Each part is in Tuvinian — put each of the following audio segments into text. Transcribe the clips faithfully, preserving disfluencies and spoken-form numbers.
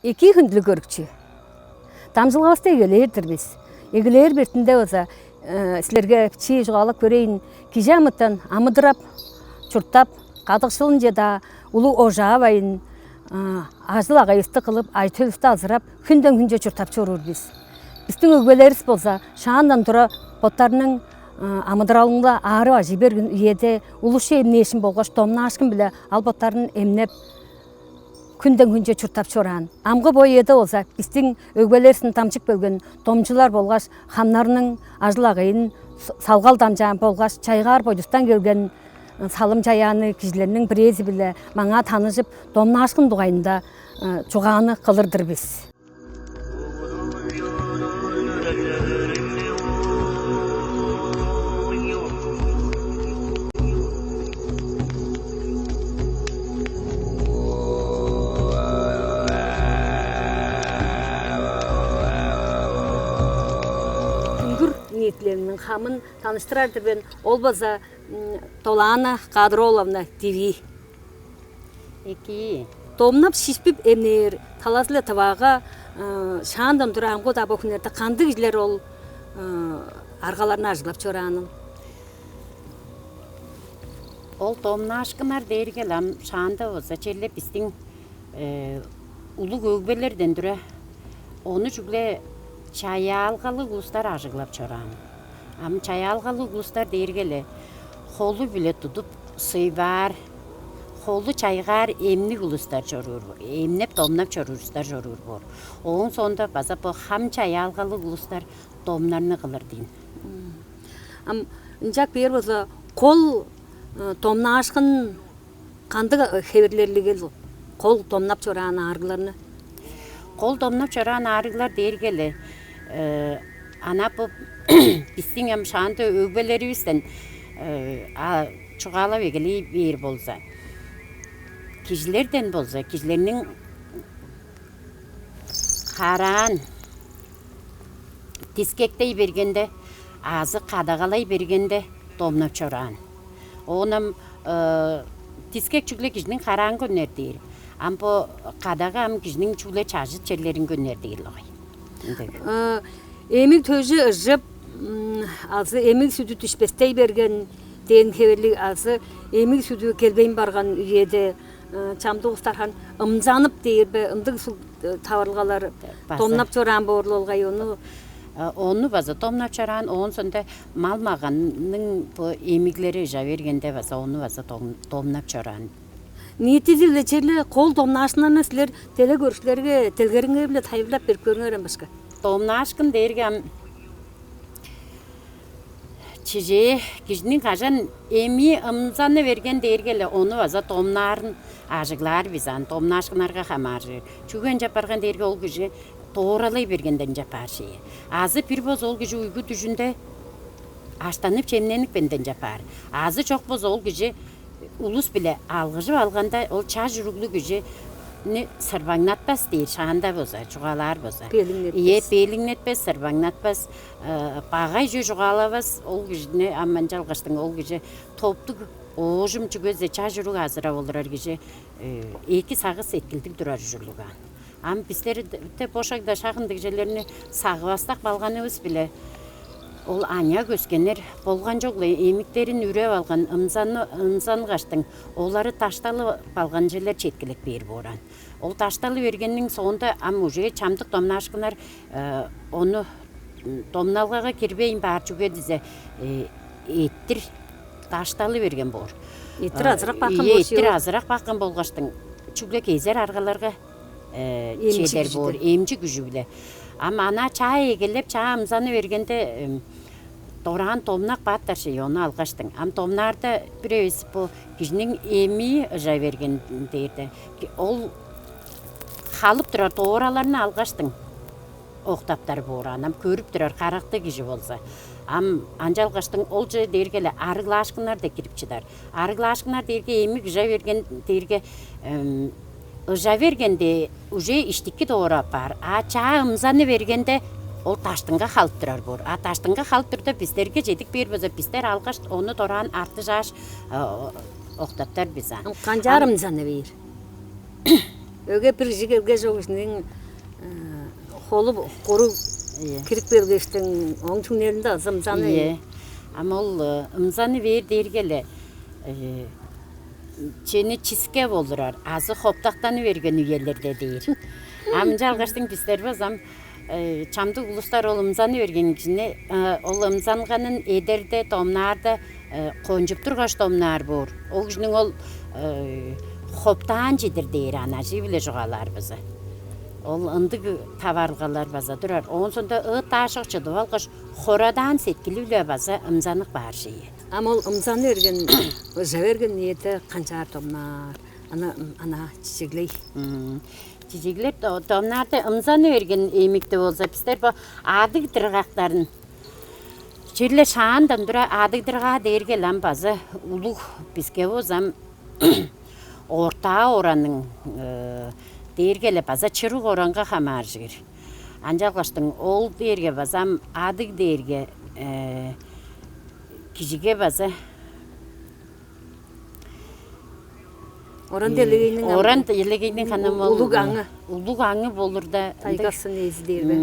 Эки хүндүлүг көрүкчү. Дамчылгавысты эгелээр-дир бис. Эгелээр бертинде база силерге бичии чугаалап көрейн. Кижи амытан амыдырап, чурттап, кадыкшылынче-даа улуг ожаавайн, ажыл-агайывысты кылып, ажы-төлүвүстү азырап, хүнден хүнче чурттап чоруур бис. Бистиң өгбелеривис болза шаандан тура боттарының амыдыралынга аарып ажый берген үеде улусче эмнээшкин болгаш домнаашкын-биле ал боттарын эмнеп, хүнден хүнче чурттап чораан. Амгы бо үеде болза бистиң өгбелеривистен дамчып келген домчулар болгаш хамнарның ажыл-агыйын салгал дамчаан болгаш чайгаар бойдустан келген салым-чаяанныг кижилерниң бирээзи-биле маңаа таныжып, домнаашкын дугайында чугааны кылыр-дыр бис. Үңгүр ниитилелиниң хамын таныштырар-дыр мен, ол база Долаана Кадыр-ооловна Диви. Эки. Домнап-шишпип эмнээр талазы-биле тываага шаандан тура амгы-даа бо хүннерде кандыг кижилер ол аргаларны ажыглап чорааныл? Ол домнаашкыннар дээрге-ле ам шаанда болза черле бистиң улуг өгбелерден тура ону чүгле чаяалгалыг улустар ажыглап чораан. Ам чаяалгалыг улустар дээрге-ле холу-биле тудуп сыйбаар, холу чайгаар эмниг улустар чоруур, эмнеп-домнап чоруур улустар чоруур боор. Ооң соонда база бо хам чаяалгалыг улустар домнарны кылыр дийин. Ам ынчап бээр болза, кол домнаашкын кандыг хевирлерлигил кол домнап чораан аарыгларны? Кол домнап чораан аарыглар дээрге-ле ана бо бистиң ам шаанда өгбелеривистен чугаалап эгелей бээр болза, кижилерден болза, кижилерниң караан дискектей бергенде азы кадагалай бергенде домнап чораан. Оон ам дискек чүгле кижиниң караанга үнер дээр. Ам бо кадага ам кижиниң чүгле чажыт черлеринге үнер дээр-ле огай. Ындыг. Эмиг төжү ыжып, азы эмиг сүдү дүшпестей берген дээн хевирлиг, азы эмиг сүдү келбейн барган үеде чамдык улустар харын ымзанып дээр бе, ындыг суг таварылгалар домнап чораан боор-ла болгай ону. Ону база домнап чораан, оон соонда мал-маганның бо эмиглери ыжа бергенде база ону база домнап чораан. Ниитизи-биле черле кол домнаашкыннарны силер деле көрүкчүлерге делгериңер-биле тайылбырлап берип көрүңерем башка. Домнаашкын дээрге ам чижээ, кижиниң кажан эмии ымзаны берген дээрге-ле ону база домнаарын ажыглаар бис аан, домнаашкыннарга хамааржыр. Чүге ынчап барган дээрге ол кижи дооралай бергенден ынчап баар чүве. Азы бир болза ол кижи уйгу дүжүнде аштанып чемненип кенден ынчап баар. Азы чок болза ол кижи улус-биле алгыжып алганда, ол чаш уруглуг кижини сырбаңнатпас дээр, шаанда болза, чугаалаар болза. Белиңнетпес. Ийе, белиңнетпес, сырбаңнатпас, багай чүве чугаалавас ол кижини, ам ынчалгаштың ол кижи топтуг оожум чүгезе чаш уруг азырап олурар кижи эки сагыш-сеткилдиг турар ужурлуг аан. Ам бистер деп бо шагда шак ындыг черлерни сагывастак балганывыс-биле ол аныяк өскеннер болган чогла эмиктерин үреп алган ымзаны ымзангаштың олары дашталы балган черлер четкилеп бээр боораан. Ол дашталы бергенниң соонда ам уже чамдык домнаашкыннар ону домналгага кирбейн баар чүге дизе эттир дашталы берген боор. Эттир азырак баккан болчу. Эттир азырак баккан болгаштың чүгле кезер аргаларга чедер боор, эмчи күжү-биле. Ам ана чаа эгелеп, чаа ымзаны бергенде дораан домнак бааттар чей ону алгаштың. Ам домнаарда бир эвес бо кижиниң эмии ыжа берген дээрде ол халып турар доораларны алгаштың октаптар боор, анам көрүп турар карактыг кижи болза. Ам анчалгаштың ол чүве дээрге-ле арыглаашкыннар деп кирип чыдар. Арыглаашкыннар дээрге эмик ыжа берген дээрге ыжа бергенде уже иштикки доора апаар. А чаа ымзаны бергенде ол даштынга халып турар боор. А даштынга халып турда бистерге чедип бээр болза, бистер алгаш ону дораан арты чааш октаптар бис ам. Канчаар ымзаны бээр? Өге бир кижи келгеш, ол кижиниң холу куруг. Ийе. Кирип келгештиң, ооң түңнелинде азы ымзаны. Ийе. Ам ол ымзаны бээр дээрге-ле чени чиске болурар азы хоптактаны берген үелерде дээр. Ам ынча алгаштың бистер базам чамдык улустар ол ымзаны берген кижини, ол ымзанганын эдерде, домнаарда кончуп тургаш домнаар боор. Ол кижиниң ол хоптаан чидир дээр ана ажыы-биле чугаалаар база. Ол ындыг таварылгалар база турар. Оон соонда ыт-аашок чыдып алгаш, хорадаан сеткили-биле база ымзанып каар чүве. Ам ол ымзаны берген, ыжа берген үеде канчаар домнаар? Ана, ана чижиглей. Чижиглер домнаарда ымзаны берген эмикти болза, бистер бо адыг дыргактарын черле шаандан тура адыг дыргаа дээрге-ле ам база улуг, биске болза ам ортаа оранның дээрге-ле база чырык оранга хамааржыр. Ынчалгаштың ол дээрге база ам адыг дээрге кижиге база Оран делегейниң оран делегейниң ханам ол улуг аңы. Улуг аңы болурда. Тайгасының эзи дээр бе?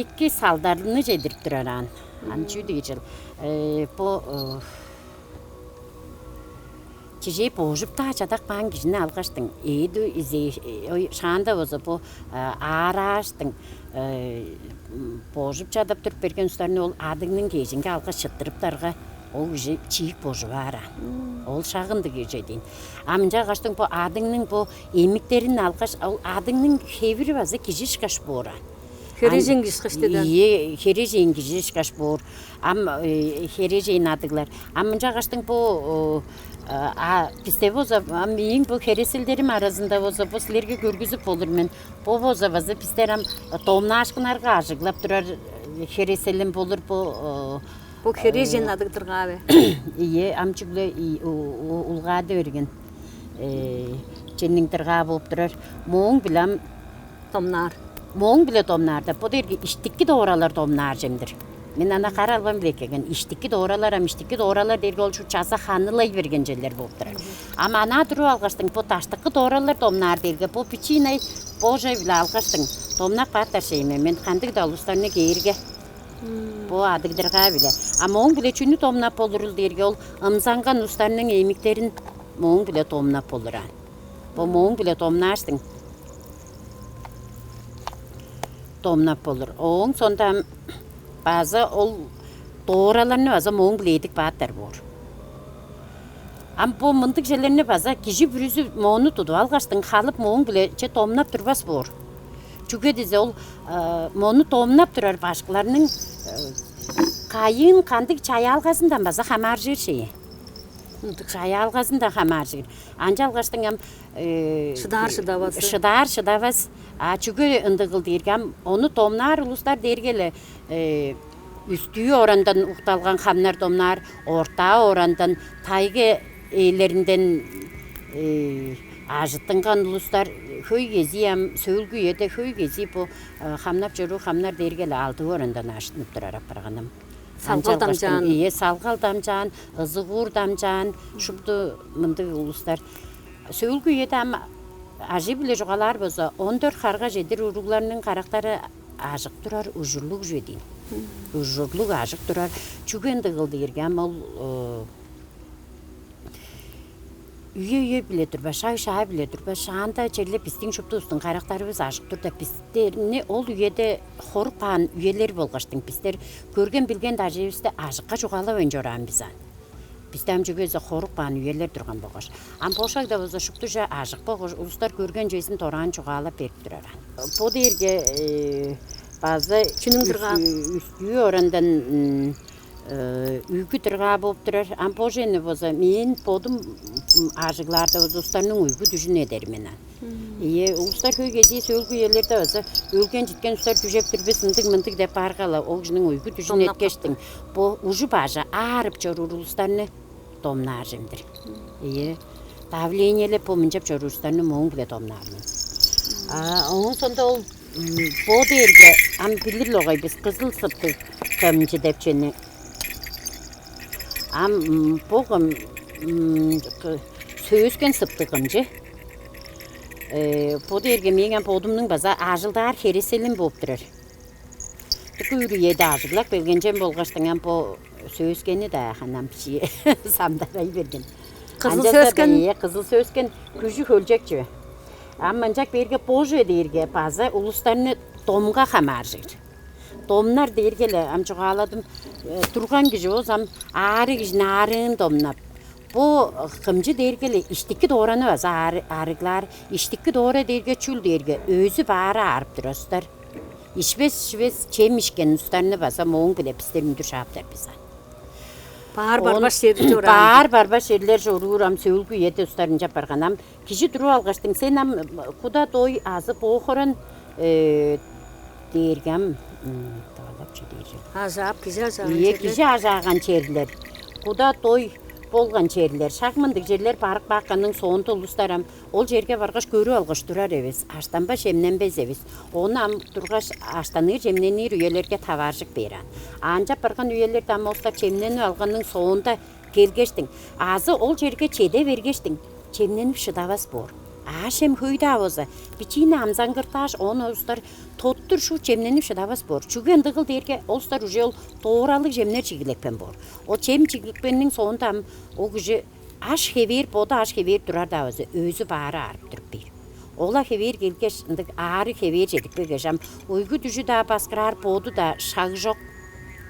Эки салдарлыны чедирип турар аан. Ан чүү дээр чыл? Бо чижээ боожуп-даа чадап каан кижини алгаштың, ээди изей, ой, шаанда болза бо аарааштың боожуп чадап туруп берген устарны ол адыгның кежинге алгаш чыттырыптарга, ол кижи чиик божуп аар аан. Ол шак ындыг кижи дейн. А мынча каштың бо адыгның бо эмиктерин алгаш, ол адыгның хевири база кижи ышкаш боор аан. Херээжен кижи ышкаш деди. Ийе, херээжен кижи ышкаш боор. Ам херээжен адыглар. А мынча каштың бо а бисте болза, ам мээң бо хереселдерим аразында болза, бо силерге көргүзүп болур мен. Бо болза база бистер ам домнаашкыннарга ажыглап турар хереселим болур бо. Бо херээжен адыг дыргаа бе? Ийе, ам чүгле улгаады берген ченниң дыргаа болуп турар. Мооң-биле ам домнаар. Мооң-биле домнаар деп, бо дээрге иштики дооралар домнаар чемдир. Мен ана кара албан биле эккелген. Иштики дооралар, ам иштики дооралар дээрге ол чу чаза ханылай берген черлер болуп турар. Ам анаа туруп алгаштың, бо даштыкы дооралар домнаар дээрге, бо бичииней божай-биле алгаштың, домнап кааттар шейме. Мен кандыг-даа улустарны кээрге, бо адыгдыргаа-биле. А мооң-биле чүнү домнап болурул дээрге, ол ымзанган улустарның эмиктерин мооң-биле домнап болур аан. Бо мооң-биле домнааштың, домнап болур. Ооң соонда ам база ол доораларны база мооң-биле эдип кааттар боор. Ам бо мындыг черлерни база кижи бүрүзү моону тудуп алгаштың, халып мооң-биле че домнап турбас боор. Чүге дизе ол моону домнап турар башкыларның кайыын, кандыг чаяалгазындан база хамааржыр шээй. Ындыг. Чаяалгазындан хамааржыр. Ынчалгаштың ам шыдаар шыдавас. Шыдаар шыдавас. А чүге ындыгыл дээрге, ам ону домнаар улустар дээрге-ле үстүү орандан укталган хамнар домнаар, ортаа орандан, тайга ээлеринден ажыттынган улустар. Хөй кезии, ам сөөлгү үеде хөй кезии бо хамнап чоруур хамнар дээрге-ле алдыы орандан ажыттынып турар апарганнар. Салгал дамчаан. Ийе, салгал дамчаан, ызыгуур дамчаан, шупту мындыг улустар. Сөөлгү үеде ам ажыы-биле чугаалаар болза, он дөрт харга чедир уругларның карактары ажык турар, ужурлуг чүве дейн. Ужурлуг ажык турар. Чүге ындыгыл дээрге, ам ол үе-үе-биле турбас, шаг-шаа-биле турбас, шаанда черле бистиң шуптувустуң карактарывыс ажык турда, бистерни ол үеде хоруп каан үелер болгаштың, бистер көрген-билген даживисти ажыкка чугаалавайн чораан бис аан. Бисте ам чүге дизе хоруп каан үелер турган болгаш. Ам бо шагда болза шупту чүве ажык болгаш, улустар көрген чүвезин дораан чугаалап берип турар аан. Бо дээрге база чүнүң дыргаа? Үстүү орандан үйгү дыргаа болуп турар. Ам бо чүвени болза, мен бодум ажыглаарда болза, улустарның үйгү дүжүн эдер мен аан. Ийе, улустар хөй кезии сөөлгү үелерде база өлген-читкен улустар дүжеп тур бис, ындыг-мындыг деп баарга-ла, ол кижиниң үйгү дүжүн эткештиң, бо ужу-бажы аарып чоруур улустарны домнаар чемдир. Ийе, давлениелеп бо мынчап чоруур улустарны мооң-биле домнаар мен. А оон соонда ол бо дээрге ам билир-ле огай бис, кызыл сыптыг кымчы деп чүвени. Ам бо кым сөөскен сыптыг кымчы. Э, бо дээрге мээң ам бодумнуң база ажылдаар хереселим болуп турар. Бүгү үеде ажыглап келгенчен болгаштың ам бо сөөскени-даа ханам бичии самдарай берген. Кызыл Ынчалза-даа сөөскен? Ээ, кызыл сөөскен күжү хөлчек чүве. Ам ынчак берге божу дээрге база улустарны домга хамааржыр. Домнар дээрге-ле ам чугааладым, э, турган кижи болза ам аарыг кижини аарыын домнап. Бо кымчы дээрге-ле иштики доораны база аарыглаар, иштики доора дээрге чүл дээрге өзү баары аарып турар устар. Ишпес ишпес чем ишкен устарны база мооң-биле бистер үндүр шааптар бис ан. Баар барбаш чер чораан. Баар барбаш черлер чоруур ам сөөлгү үеде устар ынчап барган ам. Кижи туруп алгаштың сен ам куда дой азы боохорон дээрге ам тавалап чү дээр чүл. Ажаап кижи ажааган Ийе, черлер. Кижи ажааган черлер, куда дой болган черлер, шак мындыг черлер барып баакканның соонда улустар ам ол черге баргаш көрүп алгаш турар эвес, аштанбас, эмненбес эвес. Ону ам тургаш аштаныр, эмненир үелерге тавааржык бээр аан. Аанчап барган үелерде ам улустар чемненип алганның соонда келгештиң, азы ол черге чеде бергештиң, чемненип шыдавас боор. Аъш-чем хөй-даа болза, бичиини амзаңгыртааш, оон улустар тоттур шуут чемненип шыдавас боор. Чүге ындыгыл дээрге улустар уже ол дооралыг чемнер чигилекпен боор. Ол чем чигилекпенниң соонда ам ол кижи аш хевээр, боду аш хевээр турар-даа болза, өзү баары аарып туруп бээр. Ол-ла хевээр келгеш, ындыг аары хевээр чедип келгеш, ам уйгу-дүжү-даа баскыраар, боду-даа шагы чок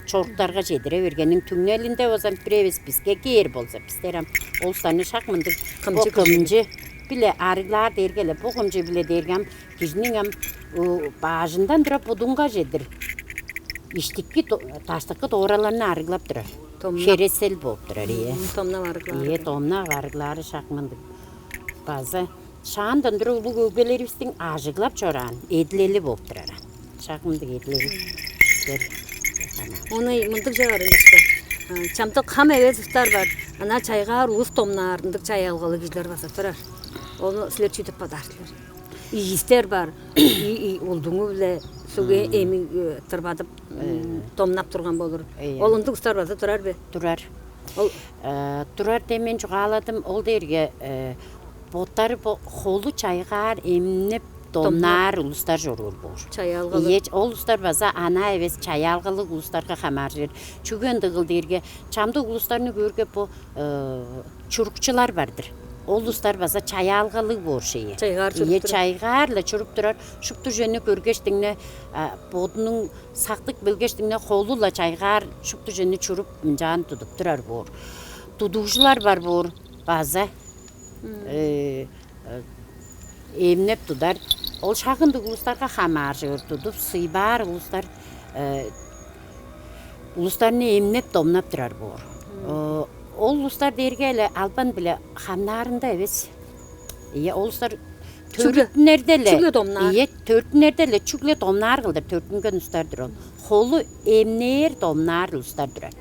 чоруктарга чедире бергениң түңнелинде болза бир эвес биске кээр болза, бистер ам ол улустарны шак мындыг бо Кымчы кымчы биле арыглаар дээрге-ле, бо кымчы биле дээрге ам кижиниң ам баажындан тура будунга чедир иштики даштыкы доораларны арыглап турар. Домнап. Хересел болуп турар, ийе. Домнап арыглаар. Ийе, домнап арыглаары шак мындыг. База шаандан тура улуг өгбелеривистиң ажыглап чораан эдилели болуп турар. Шак мындыг эдилели. Ону мындыг чыгарыңышка. Чамдык хам эвес устар бар. Ана чайгаар уус домнаар ындыг чаялгалы кижилер база турар. Ону силер чүү деп бодаар силер? Ийистер бар. Улдуңу-биле суге эми тырбадып домнап турган болур. Ол ындыг устар база турар бе? Турар. Ол турар демен чугааладым. Ол дээрге боттары бо холу чайгаар эмнеп домнаар улустар чоруур боор. Чаяалгалыг. Ийе, ол улустар база анаа эвес чаяалгалыг улустарга хамааржыр. Чүге ындыгыл дээрге чамдык улустарны көөрге бо чурукчулар бар-дыр. Ол улустар база чаяалгалыг боор шеге. Чайгаар чуруп Ийе, турар. Чайгаар-ла чуруп турар. Шупту чүвени көргештиңне бодунуң сактык билгештиңне холу-ла чайгаар шупту чүвени чуруп ынчаан тудуп турар боор. Тудуужулар бар боор база эмнеп тудар. Ол шагындыг улустарга хамааржыр тудуп сыйбаар улустар улустарны эмнеп домнап турар боор. Ол улустар дээрге эле албан биле хамнаарында эвес. Ийе, ол улустар Чүгле төрүттүнерде эле чүгле домнаар. Ийе, төрүттүнерде эле чүгле домнаар кылдыр төрүттүнген улустар-дыр ол. Холу эмнээр домнаар улустар турар.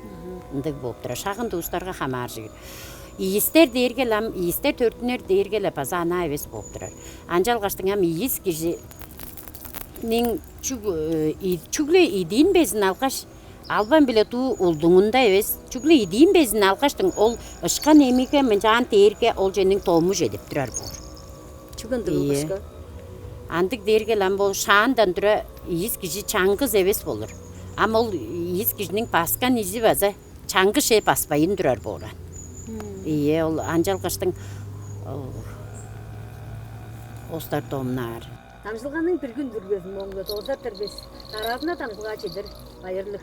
Ындыг болуп турар. Шагындыг улустарга хамааржыр. Ийистер дээрге-ле ам ийистер төрүттүнер дээрге-ле база анаа эвес болуп турар. Анчалгаштың ам ийис кижиниң чүг чүгле идиин безин алгаш, албан биле дуу улдуңунда эвес, чүгле идиин безин алгаштың ол ышкан эмиге мынчаан дээрге ол чүвениң дому чедип турар боор. Чүге ындыг Ийе. Ышкан? Андыг дээрге-ле ам бо шаандан тура ийис кижи чаңгыс эвес болур. Ам ол ийис кижиниң баскан изи база чаңгыс чей баспайын турар бооран. Ийе, ол анчалгаштың остар домнаар. Дамчылганың бир күн бүргезин моңда доозар-дыр бис. Дараазында дамчылгаа чедир. Байырлыг.